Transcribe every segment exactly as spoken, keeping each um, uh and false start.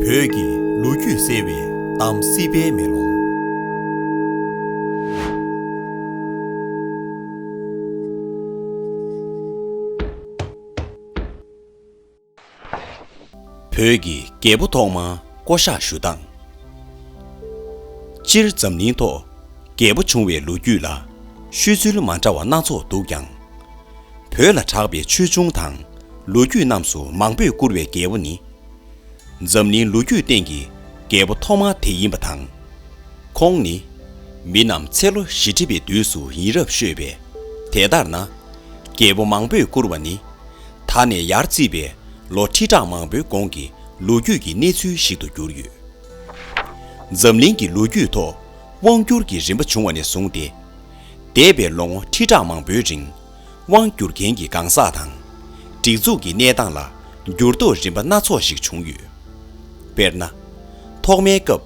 བོད་ཀྱི་ལོ་རྒྱུས་གསལ་བའི་གཏམ་སྲིད་པའི་མེ་ལོང་། བོད་ཀྱི་རྒྱལ་པོ་ཐོག་མ་བསྐོ་བཞག་ཞུ་སྟངས། སྤྱིར་འཛམ་གླིང་ཐོག་རྒྱལ་པོ་བྱུང་བའི་ལོ་རྒྱུས་ལ་ཤོད་ཚུལ་མ་འདྲ་བ་སྣ་ཚོགས་འདུག་ཀྱང་། བོད་ལ་གྲགས་པའི་ཆོས་འབྱུང་དང་ལོ་རྒྱུས་རྣམས་སུ་མང་པོས་བཀུར་བའི་རྒྱལ་པོ་ནི། འཛམ་གླིང་ལོ་རྒྱུས་སྟེང་གི་རྒྱལ་པོ་ཐོག་མ་དེ་ཡིན་པ་དང་། ཁོང་ནི་མི་རྣམས་ཚེ་ལོ་བཞི་ཁྲི་པའི་དུས་སུ་ཡིན་རབས་ཤོད་པས། དེ་ལྟར་ན། རྒྱལ་པོ་མང་པོས་བཀུར་བ་ནི། ད་ནས་ཡར་བརྩིས་པའི་ལོ་ཁྲི་ཕྲག་མང་པོའི་གོང་གི་ལོ་རྒྱུས་ཀྱི་གནས་ཚུལ་ཞིག་ཏུ་གྱུར་ཡོད། འཛམ་གླིང་གི་ལོ་རྒྱུས་ཐོག་དབང་བསྒྱུར་གྱི་རིམ་པ་བྱུང་བ་ནས་བཟུང་སྟེ། འདས་པའི་ལོ་ངོ་ཁྲི་ཕྲག་མང་པོའི་རིང་། དབང་བསྒྱུར་མཁན་གྱི་གང་ཟག་དང་། སྒྲིག་འཛུགས་ཀྱི་གནས་སྟངས་ལ་འགྱུར་ལྡོག་རིམ་པ་སྣ་ཚོགས་ཤིག་བྱུང་ཡོད། དཔེར་ན། ཐོག་མའི་སྐབས།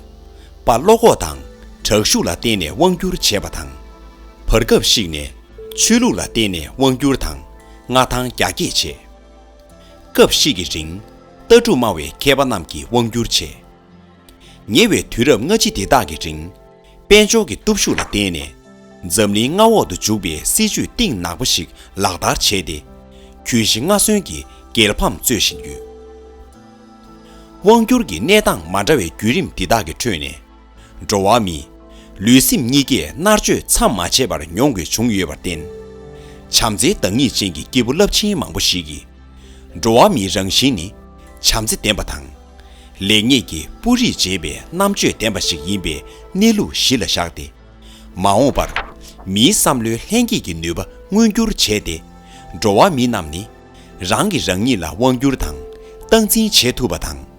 དཔའ་བློ་ཁོག་དང་དྲག་ཤུགས་ལ་བརྟེན་ནས་དབང་བསྒྱུར་བྱས་པ་དང་། བར་སྐབས་ཤིག་ནས་ཆོས་ལུགས་ལ་བརྟེན་ནས་དབང་བསྒྱུར་དང་མངའ་ཐང་རྒྱ་སྐྱེད་བྱས། སྐབས་ཤིག་གི་རིང་ལྟ་གྲུབ་སྨྲ་བའི་མཁས་པ་རྣམས་ཀྱིས་དབང་བསྒྱུར་བྱས། ཉེ་བའི་དུས་རབས་སྔ་ཕྱི་འདི་དག་གི་རིང་། དཔལ་འབྱོར་གྱི་སྟོབས་ཤུགས་ལ་བརྟེན་ནས། འཛམ་གླིང་མངའ་འོག་ཏུ་འཇུག་པའི་སྲིད་ཇུས་གཏིང་ནག་པོ་ཞིག་ལག་བསྟར་བྱས་ཏེ། གྱོད་གཞི་མངའ་གསོན་གྱི་འགེལ་ཕམ་རྩོད་བཞིན་ཡོད། དབང་བསྒྱུར་གྱི་གནས་སྟངས་མ་འདྲ་བའི་བརྒྱུད་རིམ་འདི་དག་གི་ཁྲོད་ནས། འགྲོ་བ་མི། ལུས་སེམས་གཉིས་ཀས་མནར་གཅོད་མཚམས་མ་ཆད་པར་མྱོང་དགོས་བྱུང་ཡོད་པར་བརྟེན། བྱམས་བརྩེའི་བདག་ཉིད་ཅན་གྱི་སྐྱེས་བུ་རླབས་ཆེན་མང་པོ་ཞིག་གིས། འགྲོ་བ་མིའི་རང་བཞིན་ནི་བྱམས་བརྩེ་ལྡན་པ་དང་། ལེགས་ཉེས་ཀྱི་སྤུ་རིས་འབྱེད་པའི་རྣམ་དཔྱོད་ལྡན་པ་ཞིག་ཡིན་པའི་གནས་ལུགས་གཞི་ལ་བཞག་སྟེ། མ་འོངས་པར་མིའི་བསམ་བློའི་ལྷན་སྐྱེས་ཀྱི་ནུས་པ་མངོན་འགྱུར་བྱས་ཏེ། འགྲོ་བ་མི་རྣམས་ནི་རང་གིས་རང་ཉིད་ལ་དབང་བསྒྱུར་དང་སྟངས་འཛིན་བྱེད་ཐུབ་པ་དང་།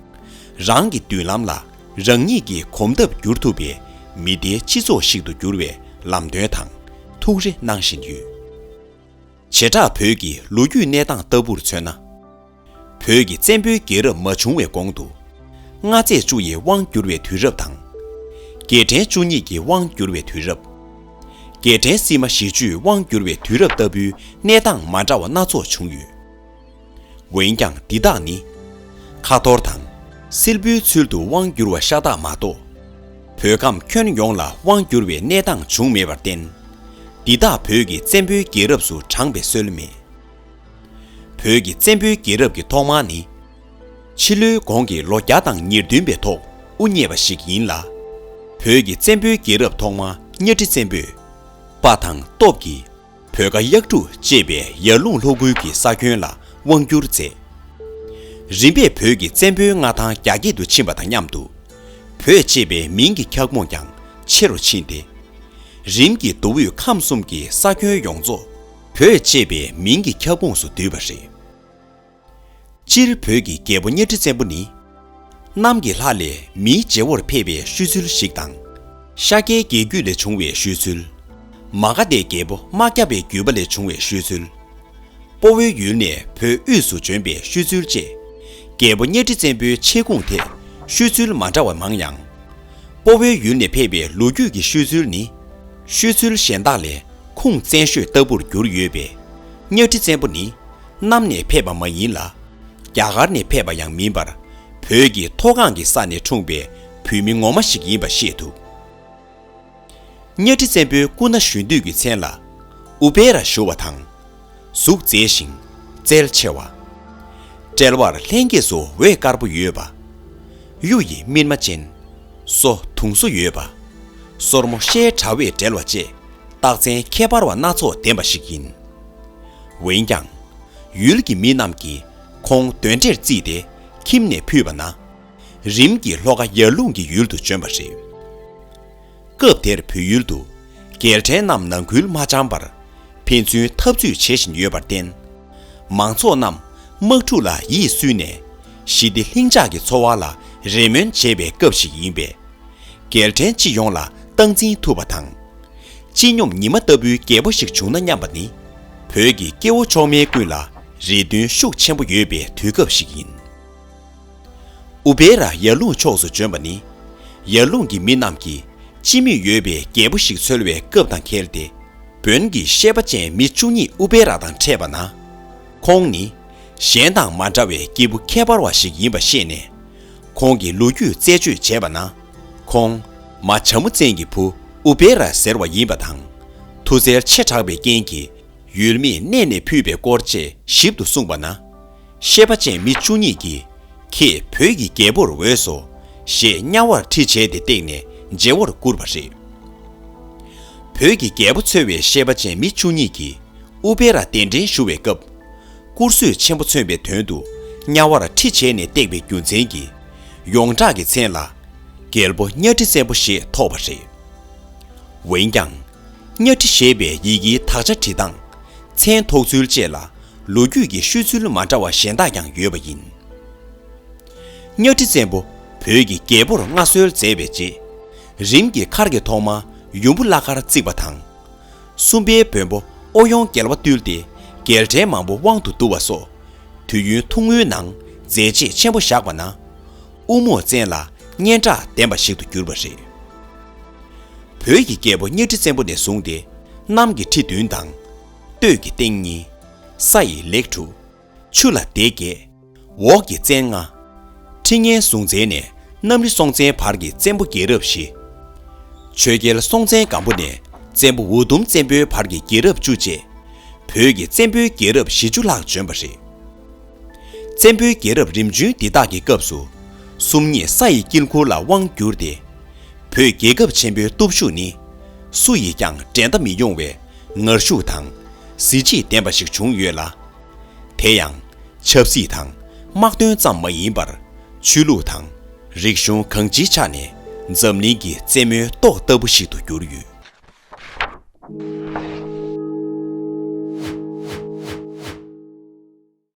རང་གི་མདུན་ལམ་ལ་རང་ཉིད་ཀྱིས་གོམ་སྟབས་བསྒྱུར་ཐུབ་པའི་མི་སྡེའི་སྤྱི་ཚོགས་ཤིག་ཏུ་འགྱུར་བའི་ལམ་སྟོན་དང་ཐུགས་རེ་གནང་བཞིན་ཡོད། བྱེ་བྲག་བོད་ཀྱི་ལོ་རྒྱུས་གནས་སྟངས་ལྟ་བུར་མཚོན་ན། བོད་ཀྱི་བཙན་པོའི་རྒྱལ་རབས་མ་བྱུང་བའི་གོང་དུ། མངའ་མཛད་བཅུ་ཡི་དབང་བསྒྱུར་བའི་དུས་རབས་དང་། རྒྱལ་ཕྲན་བཅུ་གཉིས་ཀྱི་དབང་བསྒྱུར་བའི་དུས་རབས། རྒྱལ་ཕྲན་སིལ་མ་བཞི་བཅུས་དབང་བསྒྱུར་བའི་དུས་རབས་ལྟ་བུའི་གནས་སྟངས་མ་འདྲ་བ་སྣ་ཚོགས་བྱུང་ཡོད། འོན་ཀྱང་འདི་དག་ནི། ཁ་ཐོར་དང་། སིལ་བུའི་ཚུལ་དུ་དབང་བསྒྱུར་བ་ཤ་སྟག་མ་གཏོགས། བོད་ཁམས་ཁྱོན་ཡོངས་ལ་དབང་བསྒྱུར་བའི་གནས་སྟངས་བྱུང་མེད་པར་བརྟེན། འདི་དག་བོད་ཀྱི་བཙན་པོའི་རྒྱལ་རབས་སུ་བགྲངས་པའི་སྲོལ་མེད། བོད་ཀྱི་བཙན་པོའི་རྒྱལ་རབས་ཀྱི་ཐོག་མ་ནི། ཕྱི་ལོའི་གོང་གི་ལོ་བརྒྱ་དང་ཉེར་བདུན་པའི་ཐོག་དབུ་བརྙེས་པ་ཞིག་ཡིན་ལ། བོད་ཀྱི་བཙན་པོའི་རྒྱལ་རབས་ཐོག་མ་གཉའ་ཁྲི་བཙན་པོས། དཔའ་དང་སྟོབས་ཀྱིས་བོད་ཁ་གཡག་དྲུག་ཅེས་པའི་ཡར་ཀླུང་ལྷོ་ཁུལ་གྱི་ས་ཁྱོན་ལ་དབང་བསྒྱུར་མཛད། རིམ་པས་བོད་ཀྱི་བཙན་པོའི་མངའ་ཐང་རྒྱ་སྐྱེད་དུ་ཕྱིན་པ་དང་མཉམ་དུ། བོད་ཅེས་པའི་མིང་གི་ཁྱབ་ཁོངས་ཀྱང་ཆེ་རུ་ཕྱིན་ཏེ། རིམ་གྱིས་མདོ་དབུས་ཁམས་གསུམ་གྱི་ས་ཁྱོན་ཡོངས་རྫོགས་བོད་ཅེས་པའི་མིང་གི་ཁྱབ་ཁོངས་སུ་བསྡུས་པ་རེད། སྤྱིར་བོད་ཀྱི་རྒྱལ་པོ་གཉའ་ཁྲི་བཙན་པོ་ནི། གནམ་གྱི་ལྷ་ལས་མིའི་བྱེ་བོར་ཕེབས་པའི་ཤུལ་ཚུལ་ཞིག་དང་། ཤཱཀྱའི་རྒྱལ་རྒྱུད་ལས་བྱུང་བའི་ཤུལ་ཚུལ། མ་ག་དྷའི་རྒྱལ་པོ་དམག་བརྒྱ་པའི་བརྒྱུད་པ་ལས་བྱུང་བའི་ཤུལ་ཚུལ། སྤོ་བོའི་ཡུལ་ནས་བོད་དབུས་སུ་བྱོན་པའི་ཤུལ་ཚུལ་བཅས། རྒྱལ་པོ་གཉའ་ཁྲི་བཙན་པོའི་མཆེད་ཁུངས་ཐད་ཤུལ་ཚུལ་མ་འདྲ་བ་མང་ཡང་། སྤོ་བོའི་ཡུལ་ནས་ཕེབས་པའི་ལོ་རྒྱུས་ཀྱི་ཤུལ་ཚུལ་ནི། ཤུལ་ཚུལ་གཞན་དག་ལས་ཁུངས་བཙན་ཤོས་ལྟ་བུར་གྱུར་ཡོད་པས། གཉའ་ཁྲི་བཙན་པོ་ནི་གནམ་ནས་ཕེབས་པ་མ་ཡིན་ལ། རྒྱ་གར་ནས་ཕེབས་པ་ཡང་མིན་པར། བོད་ཀྱི་མཐོ་སྒང་གི་ས་ནས་འཁྲུངས་པའི་བོད་མི་ངོ་མ་ཞིག་ཡིན་པ་ཤེས་ཐུབ། གཉའ་ཁྲི་བཙན་པོའི་སྐུ་ན་གཞོན་དུས་ཀྱི་མཚན་ལ། ཨུ་བེ་ར་ཞུ་བ་དང་། གཟུགས་མཛེས་ཤིང་རྩལ་ཆེ་བ། དཔྲལ་བར་ལྷན་སྐྱེས་སུ་འོད་དཀར་པོ་ཡོད་པ། གཡུ་ཡི་སྨིན་མ་ཅན། སོ་དུང་སོ་ཡོད་པ། སོར་མོ་ཤེལ་དྲ་བས་འབྲེལ་བ་བཅས་རྟགས་མཚན་ཁྱད་པར་བ་སྣ་ཚོགས་ལྡན་པ་ཞིག་ཡིན། འོན་ཀྱང་། ཡུལ་གྱི་མི་རྣམས་ཀྱིས་ཁོང་གདོན་འདྲེར་བརྩིས་ཏེ་ཁྱིམ་ནས་ཕུད་པ་ན། རིམ་གྱིས་ལྷོ་ཁ་ཡར་ཀླུང་གི་ཡུལ་དུ་བྱོན་པ་རེད། སྐབས་དེར་བོད་ཡུལ་དུ་རྒྱལ་ཕྲན་རྣམས་ནང་ཁུལ་མ་འཆམ་པར་ཕན་ཚུན་འཐབ་རྩོད་བྱེད་བཞིན་ཡོད་པར་བརྟེན། མང་ཚོགས་རྣམས་དམག་འཁྲུག་ལ་ཡིད་སུན་ནས་ཞི་བདེ་ལྷིང་འཇགས་ཀྱི་འཚོ་བ་ལ་རེ་སྨོན་བྱེད་པའི་སྐབས་ཤིག་ཡིན་པས། རྒྱལ་ཕྲན་སྤྱི་ཡོངས་ལ་སྟངས་འཛིན་ཐུབ་པ་དང་། སྤྱི་སྙོམས་ཉི་མ་ལྟ་བུའི་རྒྱལ་པོ་ཞིག་བྱུང་ན་སྙམ་པ་ནི། བོད་ཀྱི་སྐྱེ་བོ་མཆོག་དམན་ཀུན་ལ་རེ་འདུན་ཤུགས་ཆེན་པོ་ཡོད་པའི་དུས་སྐབས་ཤིག་ཡིན། ཨུ་བེ་ར་ཡར་ཀླུང་ཕྱོགས་སུ་བྱོན་པ་ནི། ཡར་ཀླུང་གི་མི་རྣམས་ཀྱིས་སྤྱི་མོས་ཡོད་པའི་རྒྱལ་པོ་ཞིག་འཚོལ་བའི་སྐབས་དང་འཁེལ་ཏེ། བོན་གྱི་བཤད་པ་ཅན་མི་བཅུ་གཉིས་ཨུ་བེ་ར་དང་འཕྲད་པ་ན། ཁོང་ནི་གཞན་དང་མ་འདྲ་བའི་སྐྱེས་བུ་ཁྱད་པར་བ་ཞིག་ཡིན་པ་ཤེས་ནས། ཁོང་གི་ལོ་རྒྱུས་རྩད་གཅོད་བྱས་པ་ན། ཁོང་མ་བྱམོ་བཙན་གྱི་བུ་ཨུ་པེ་ར་ཟེར་བ་ཡིན་པ་དང་། མཐུ་རྩལ་ཆེ་དྲགས་པའི་རྐྱེན་གྱིས། ཡུལ་མིས་གནས་ནས་ཕུད་པའི་སྐོར་བཅས་ཞིབ་ཏུ་གསུངས་པ་ན། ཤེས་པ་ཅན་མི་བཅུ་གཉིས་ཀྱིས་ཁྱེད་བོད་ཀྱི་རྒྱལ་པོར་འོས་སོ་ཞེས་དམྱལ་བར་ཁྲིད་བྱས་ཏེ་བཏེགས་ནས་མཇལ་བར་བསྐུར་བ་རེད། བོད་ཀྱི་རྒྱལ་པོ་འཚོལ་བའི་ཤེས་པ་ཅན་མི་བཅུ་གཉིས་ཀྱིས་ཨུ་པེ་ར་གདན་འདྲེན་ཞུ་བའི་སྐབས། བཀུར་བཟོས་ཆེན་པོ་མཚོན་པའི་དོན་དུ་དམྱལ་བར་ཁྲིད་བྱས་ནས་བཏེགས་པའི་རྒྱུ་མཚན་གྱིས། ཡོངས་གྲགས་ཀྱི་མཚན་ལ་རྒྱལ་པོ་གཉའ་ཁྲི་བཙན་པོ་ཞེས་ཐོགས་པ་རེད། འོན་ཀྱང་། གཉའ་ཁྲི་ཞེས་པའི་ཡི་གེའི་དག་ཆ་བྲིས་སྟངས། མཚན་ཐོགས་ཚུལ་བཅས་ལ་ལོ་རྒྱུས་ཀྱི་ཤོད་ཚུལ་མ་འདྲ་བ་གཞན་དག་ཀྱང་ཡོད་པ་ཡིན། གཉའ་ཁྲི་བཙན་པོ་བོད་ཀྱི་རྒྱལ་པོར་མངའ་གསོལ་མཛད་པའི་རྗེས། རིམ་གྱིས་མཁར་གྱི་ཐོག་མ་ཡུམ་བུ་བླ་མཁར་བརྩིགས་པ་དང་། གསུམ་པའི་བོན་པོ་ཨོ་གཡོང་རྒྱལ་བ་བཏུལ་ཏེ་རྒྱལ་ཕྲན་མང་པོ་དབང་དུ་བསྡུ་བ་སོགས། དུས་ཡུན་ཐུང་ངུའི་ནང་མཛད་རྗེས་ཆེན་པོ་བཞག་པ་ན། དབུ་རྨོག་བཙན་ལ་སྙན་གྲགས་ལྡན་པ་ཞིག་ཏུ་གྱུར་པ་རེད། བོད་ཀྱི་རྒྱལ་པོ་གཉའ་ཁྲི་བཙན་པོ་ནས་བཟུང་སྟེ། གནམ་གྱི་ཁྲི་བདུན་དང་། སྟོད་ཀྱི་སྟེང་གཉིས། ས་ཡི་ལེགས་དྲུག་ཆུ་ལ་སྡེ་བརྒྱད། འོག་གི་བཙན་ལྔ། ཁྲི་གཉན་ཟུང་འཛེན་ནས་གནམ་རི་སྲོང་བཙན་བར་གྱི་བཙན་པོ་རྒྱལ་རབས་བཞི། ཆོས་རྒྱལ་སྲོང་བཙན་སྒམ་པོ་ནས་བཙན་པོ་འུ་དུམ་བཙན་པོའི་བར་གྱི་རྒྱལ་རབས་བཅུ་བཅས། བོད་ཀྱི་བཙན་པོའི་རྒྱལ་རབས་བཞི་བཅུ་ལྷག་བྱོན་པ་རེད། བཙན་པོའི་རྒྱལ་རབས་རིམ་བྱོན་འདི་དག་གི་སྐབས་སུ། སུམ་གཉིས་ས་ཡི་དཀྱིལ་འཁོར་ལ་དབང་བསྒྱུར་ཏེ། བོད་རྒྱལ་ཁབ་ཆེན་པོའི་སྟོབས་ཤུགས་ནི། སུ་ཡིས་ཀྱང་འགྲན་ཟླ་མི་ཡོང་བའི་ངར་ཤུགས་དང་། གཟི་བརྗིད་ལྡན་པ་ཞིག་བྱུང་ཡོད་ལ། དེ་ཡང་ཆབ་སྲིད་དང་དམག་དོན་ཙམ་མ་ཡིན་པར། ཆོས་ལུགས་དང་རིག་གཞུང་གང་ཅིའི་ཆ་ནས་འཛམ་གླིང་གི་རྩེ་མོའི་ཏོག་ལྟ་བུ་ཞིག་ཏུ་གྱུར་ཡོད།